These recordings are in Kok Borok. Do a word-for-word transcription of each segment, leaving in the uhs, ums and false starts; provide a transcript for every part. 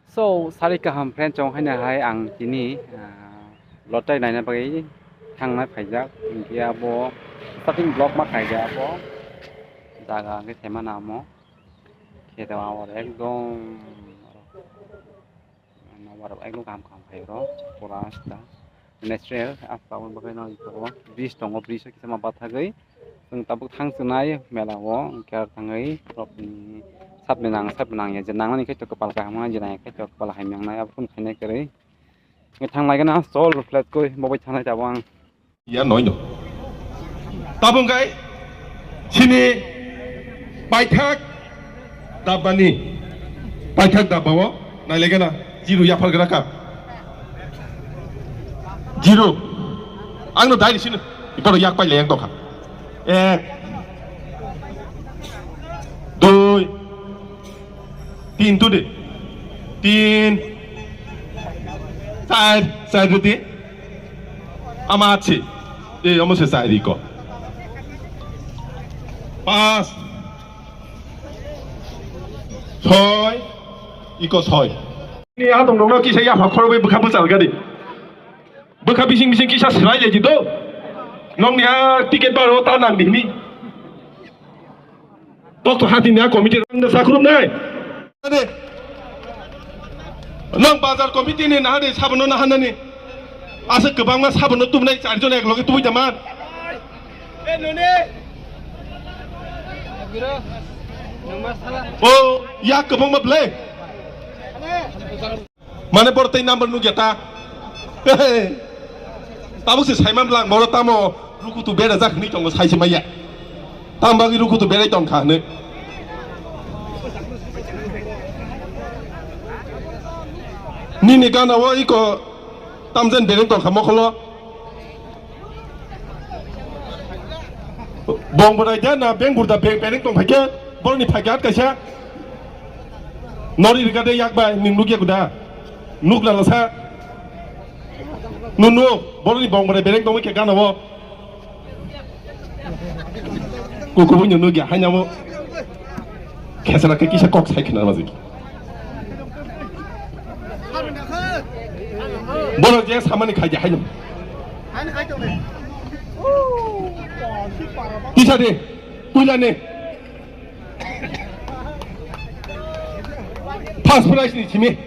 So, sari kaham friend, chong haino hai ang tini, ah, lottery naina bagwi thangnai phaijak. Hinkhe abo starting block ma khaijak abo. Jaga hinkhe themana amo. Khe to abo ekdom, abo ekdom kaham kaham khai oro. Pura asta. Natural, ah, tabuk bagwi no iko bridge tongo, bridge o kisa ma bathagwi chwng tabuk thang chwnai mela o, hwnkhe aro thangwi borokni sat menang, sat menang ya je nangnani khe to kwpal kaham wngnai, je nangya khe to kwpal hamya wngnai, abo phano khainai kwrwi. Hwnkhe thang lai gana chol, let's go, bo bai thangnai tabuk ang. Ya noi no. Tabuk kai sini paithak Dabbani, paithak dabba o nailegena zero yaphar gra ka. Zero. Ang no dai sini. Iparo yak paile yang tokha. Ek. Dui. Tin tu de. Tin. Char. Char tu de. Ama achi. E, omo se char iko. Pas. Soi, iko soi. Ni adong nokno kisa yapha khorokbai bwkha bwchal gadi. Bwkha bising bising kisa swrai lai di do. Nokni a ticket baro ta nang di hini. Tok to hati ni a committee rang da sakhrum nai. Ade. Nang bazar committee ni nahade sabono nahanani. Asa kwbangma sabono tubnai char jon ek loge tubui da man. O, ya kwbangma ble. Mane boro tei number nukya ta. Tabuk se saiman bwlang boro tamo rukutu bera jak hwnwi tongo sai se maya. Tam bagwi rukutu berai tong kha hwnwi. Nini gana o iko tamjen bereng tong kha mokholo. Bong bwrai da na beng burda be-, bereng tong phaikhe boroni phaikhe at kaisa. Nori rika de yak bai ning nukya kuda. Nuk na lasa. Nu nuk boroni bong bwrai bereng tong khe gana o. Kukubu nyo nukya haina o. Khesana khe kisa kok sai khna majik. Borok je samani khaidi haino. Tisa de, puila ne. First prize ni simi.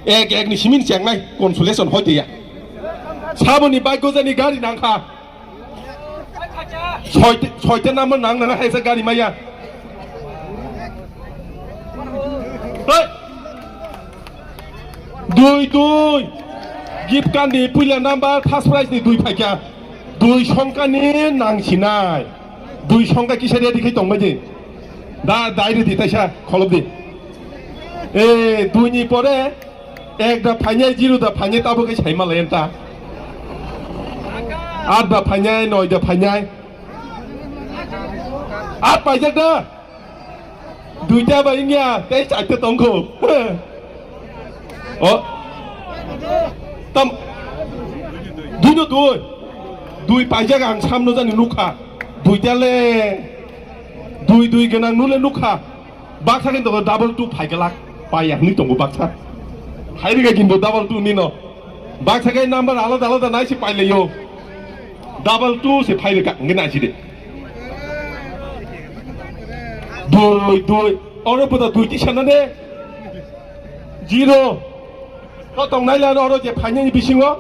Ek, ek ni simi ni chengnai consolation hoite ya. Saboni bike gojani gari nangkha. Soite, soite number nang nang hai sa gari maya. Hei. Dui, dui. Gift card ni puila number first prize ni dui phaikya. Dui songkha ni nang sinai. Dui songkha kisa ready khai tong bai di. Da, dai di taisa kholop di. Eh, dui ni pore Ek da phainai, zero da phainai, tabo khe sai malai enta. At da phainai, noi da phainai. At paijak da. Duita ba wngya, tei chaita tongkho. O. Tam. Dui no dui. Dui paijak ang samno jani nukha. Duita le. Dui dui gwnang nule nukha. Baksa khe tongo double two phai glak, paiya hwnwi tongo baksa. Hai rega kinbo double two nino. Baksa khe number alada alada nai se pailaio. Double two se phai rega, hwnwi nai sidi. Dui, dui. Oro boda dui tisa nane. Zero. To tongnai lano oro je phainani bisingo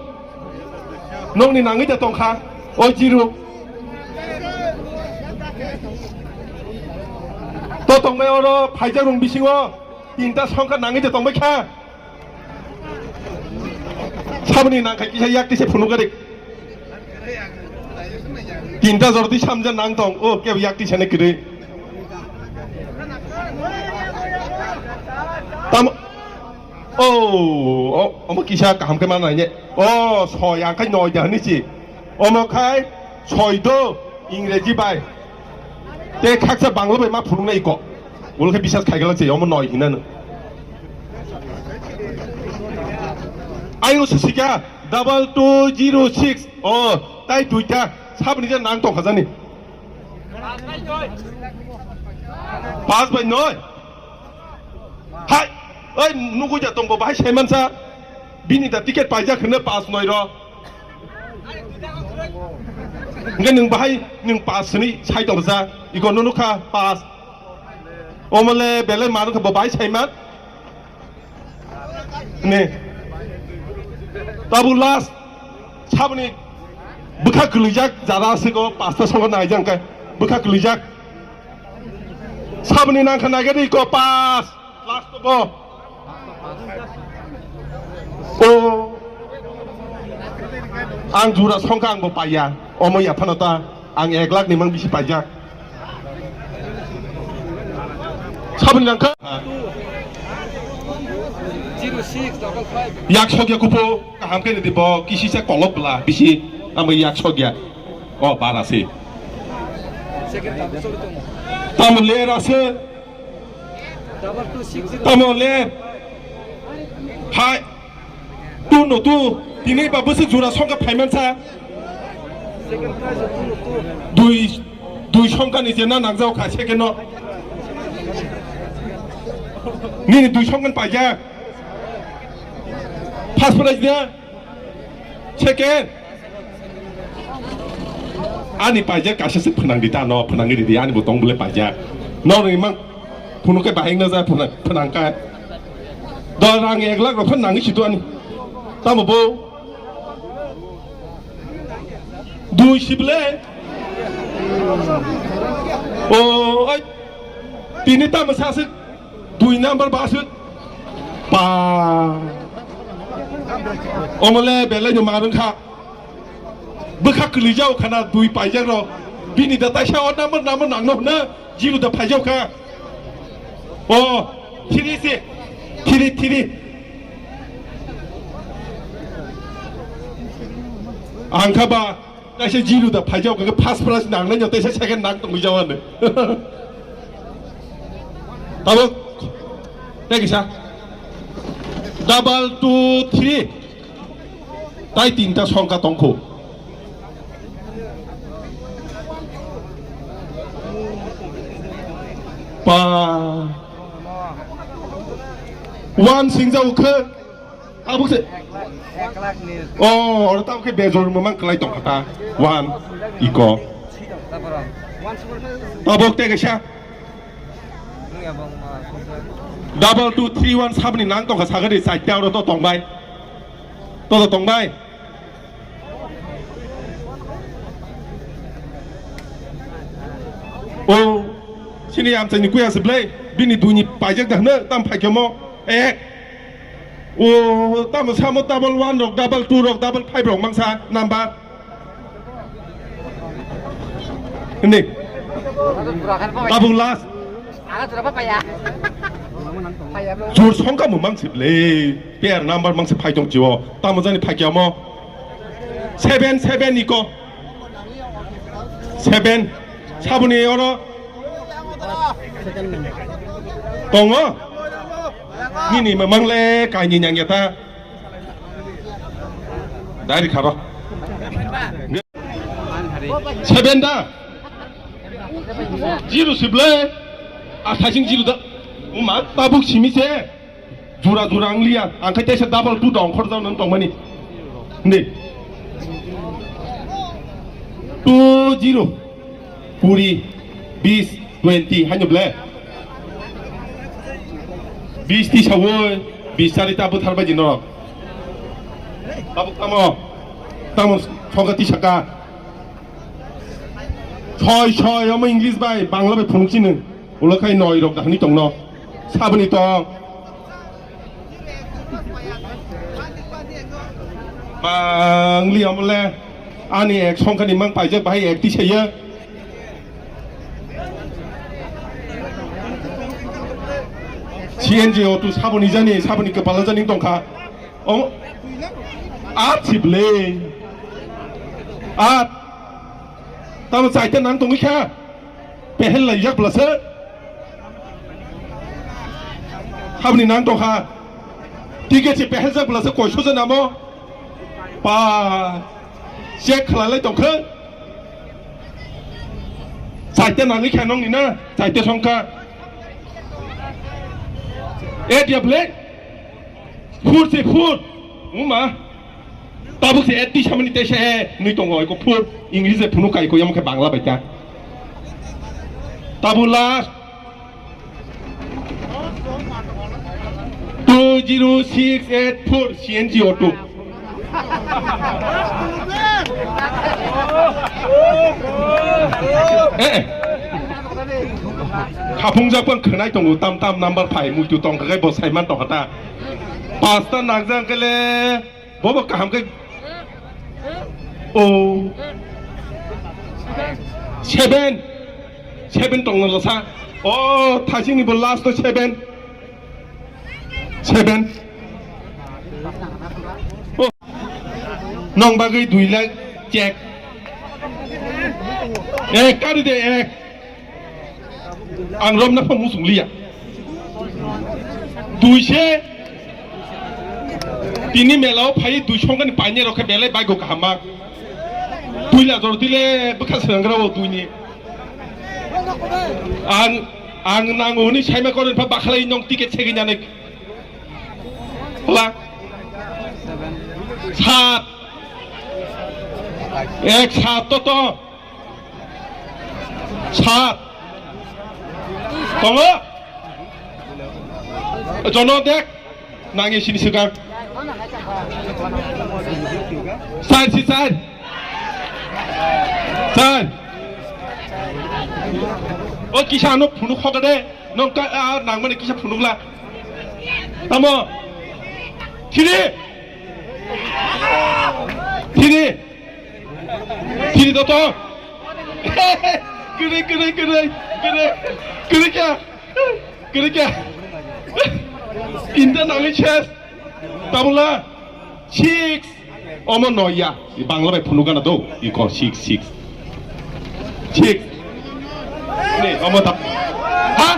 nongni nangwi da tongkha, o zero. To tongbai oro phaijak rong bisingo tinta songkha nangwi da tongbai kha. Saboni nangkha kisa yak tise phunuk garik. Tinta jordi samja nang tong, o kebo yak tisane kwrwi. Tam, o, o, omo kisa kaham khe mana ne. O, soi ang khai noi da hini si. Omo khai soi do Ingreji bai. Te khaksa Bangla bai ma phunuk nai ko. Ul khe bisas khai gala se, omo noi hinano. Ayo sisika double two zero six. O, tai duita. Sabni je nang tong khajani. Pas bai noi. Hai. Oi, nugui ja tongbo bahai saimansa. Bini da ticket paijak hwnwi pass noi ro. Hwnkhe nwng bahai nwng pass hwnwi sai tongsa. Iko nunu kha pass. Omole belai manu kha bo bahai saiman. Ne. Tabu last. Saboni bwkha kwlwijak jara aswk o pasta songo naijak hwnkhe bwkha kwlwijak. Saboni nangkha naigadi iko pass. Last bo. O. Ang jura songkha ang bo paiya. Omo yaphano ta ang ek lakh ni mang bisi paijak. Saboni nangkha. Zero six double five. Yak sogya kupo kaham khe nidi bo kisi se kolok bla bisi amo yak sogya. O bara se. Second double solo tong. Tamo le rase. Double two six zero. Tamo le. Hai. Tu no tu, tini ba bwswk jura songkha phaimansa. Dui, dui songkha ni jena nangjao kha second no. Nini dui songkha ni paijak. First prize dia. Second. Ani paijak kaisa se phwnang di ta no, phwnang di di, ani bo tong bole paijak. No ni mang phunu ke bahai no ja phwnang, phwnang ka. Do rang ek lakh rok phano nangwi situ ani. Tamo bo? Dui sible. O, oi. Tini tamo sasuk dui number basuk. Pa. Omole belai no marung kha. Bwkha kwlwijao khana dui paijak rok. Bini da taisa o number number nangno hwna. Zero da phaijao kha. O, thiri se. Thiri, thiri. Ang kha ba, taisa zero da phaijao kha, first prize nangnai no, taisa second nang tongwi jao ano. Tabuk, tei kisa. Double two, three. Tai tinta songkha tongkhu. Pa. One singjao khe. Tabuk se. O, oro tabuk khe bejor mamang kwlai tongkha ta. One. Iko. Tabuk tei kaisa. Double two three one sabni nang tongkha sagadi chaita oro to tongbai. To to tongbai. O, sini amchaini kuya se blai, bini duini paijak da hwno, tam phaikhe mo, ek. O, tamo samo double one rok, double two rok, double five rok mangsa number. Hindi. Tabuk last. Jur songkha mo mangsi blai, pair number mangsi phai tong chio, tamo jani phaikhe mo. Seven, seven iko. Seven. Saboni oro. Tongo. Nini mamang le kaini nyangya ta. Dari kharo. Seven da. Zero sible. Athasing zero da. Uma tabuk simi se. Jura jura ang liya, ang khai teisa double two dong khorjak nang tongmani. Hindi. Two zero. Kuri, bis, twenty, haino ble. Bis tisa woi, bis chari ta bwthar bai di norok. Tabuk tamo, tamo songkha tisa ka. Soi, soi, omo English bai, Bangla bai phunuk chini. Ulo khai noi rok dahni tongno. Saboni tong. Bangli amole ani ek songkha ni mang paijak bahai ek tisaya. C N G auto saboni jani, saboni kwpalo jani tongkha. Omo. At sible. At. Tamo chaita nang tongwi kha. Pehel laijak bwlasa. Habni nang tongkha. Ticket se pehel jak bwlasa koiso je namo. Pa. Check khlai lai tongkha. Chaita nangwi kha nongni na. Chaita songkha. E dia blek. Four se four. Uma. Tabuk se eighty samani te se nui tongo iko four. English se phunu kai ko yamo khe Bangla bai ta. Tabuk last. Two zero six eight four C N G auto. Eh, eh. Khapung jak pang khenai tongo, tam tam number phai, muitu tong kha khe bo saiman tong kha ta. Pasta nangjak khe le, bo bo kaham khe. Oh. Seven. Seven tong no sa. Oh, thasing ni bo last to seven. Seven. Oh. Nong bagwi dui lakh check. Ek kari de ek. Ang romna pha musung liya. Dui se. Tini melao phai dui songkani paine rokhe belai baigo kahama. Dui la jor dile bwkha srangra o dui ni. Ang, ang nango hwnwi saima koron pha bakhalai nong ticket segwi nanai. Hola. Sat. Ek sat to to. Sat. Tongo. Jono dek. Nangi sini segang. Sir, si sir. Sir. O kisa ano phunuk hoga de. Nong ka, a, nang mani kisa phunuk la. Tamo. Thiri. Thiri. Thiri to to. Kiri, kiri, kiri, kiri. Kiri kya? Kiri kya? Inta nangni chest. Tabula. Six. Omo noya. I Bangla bai phunuk gana do. Iko six, six. Six. Ni, omo ta. Ha?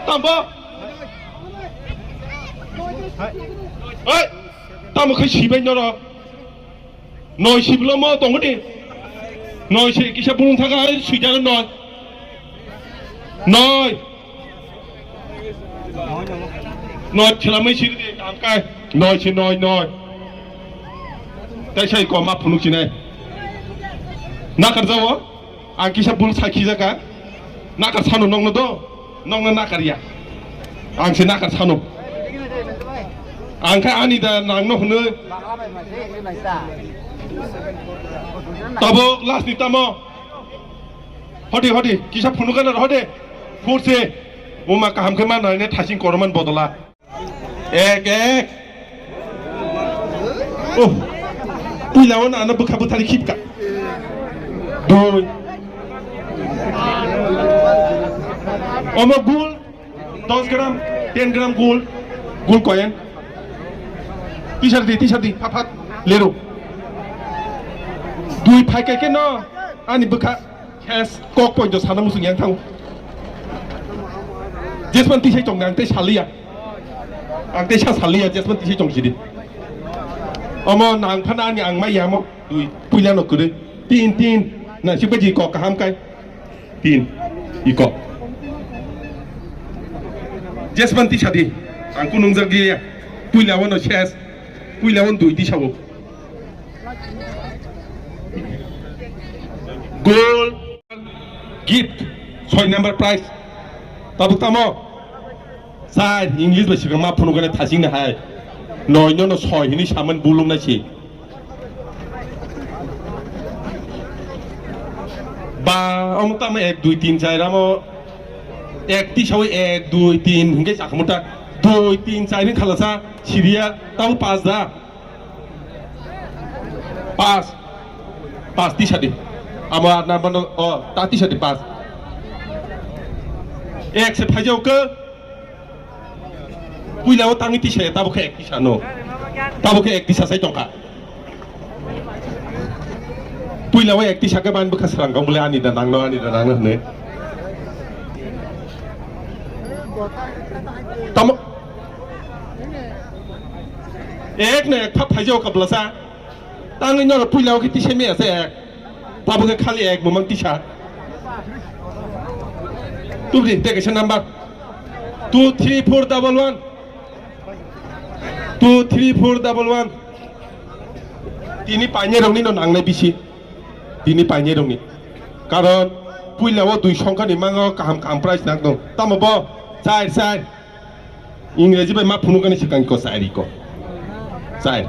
Tambo. Oi. Tamo khai sibai noro. Noi siblo mo tongo di. Noi si kisa bulung thaka hai suijano noi. Noi. Noi chwlamwi siri di, angkai. Noi si noi, noi. Tai sai ko ma phunuk sinai. Nakar jawo. Ang kisa bul sakhi jaka. Nakar sano nongno do. Nongno nakar ya. Ang se nakar sano. Ang kha ani da nangno hwnwi. Tabuk last ni tamo. Hodi, hodi, kisa phunukana hodi. Furse. Uma kaham khe ma nai ne thasing koroman bodola. Ek, ek. Oh. Puila o na ano bwkha bwthari khipka. Doi. Omo gul. Dos gram, ten gram gul, gul coin. Tisar di, tisar di, phat phat, lero. Dui phai kai khe no, ani bwkha, yes, kok point o sana musung yang thang. Jesman tisai tong ang tei saliya. Ang tei sa saliya, jesman tisai tong sidi. Omo nang phana ani ang mai yamo, dui, puila no kudui. Tin, tin, na sibaji kok kaham kai. Tin. Iko. Jesman tisadi. Ang kunung jak dia. Puila wano ses. Puila wano dui tisawo. Gold. Gift. Soi number prize. Tabuk tamo. Sai, English ba sikang ma phunukani thasing na hai. Noi no no soi hini saman bulung na si. Ba, omo tamo ek, dui, tin, char, amo ek tisawi ek, dui, tin, hingke chakhamota, dui, tin, char, hing khalasa, siriya, tamo pas da. Pas. Pas tisadi. Amo ar na bano, o, ta tisadi pas. Ek se phaijao ke. Puila o tangi tisa, tabo khe ek tisa no. Tabo khe ek tisa sai tongkha. Puila o ek tisa khe ban bwkha srang kong bole ani da nangno, ani da nangno hwnwi. Tamo. Ek no ek phap phaijao ka bwlasa. Tangwi noro puila o khe tisa me ase ek. Tabo khe khali ek bumang tisa. Tubri, te kaisa number. Two three four double one. Two three four double one. Tini painai rokni no nangnai bisi. Tini painai rokni. Karon puila o dui songkha ni mango kaham kaham price nang tong. Tamo bo? Char, char. Ingreji bai ma phunuk ani swkang ko char iko. Char.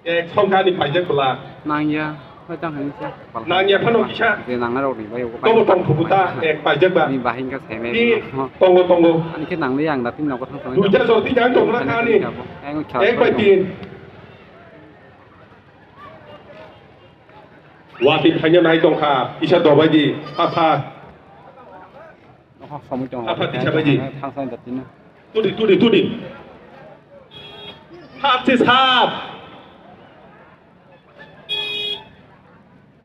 Ek songkha ni paijak bwla. Nangya, hoi tang hini se. Nangya phano kisa. Je nangnai rok ni bai. Tobo tong thubu ta, ek paijak ba. Ni bahing ka seme. Ni tongo, tongo. Ani khe nangli ang da tin nogo thang thang. Duita jor tin jang tong na kha ni. Ek bai tin. Wa tin thanya nai tong kha, kisa dobai di, ha, ha. Oho, somoi tongo. Apa tisa baji? Thangsa da tino. Tudi, tudi, tudi. Hap se sap.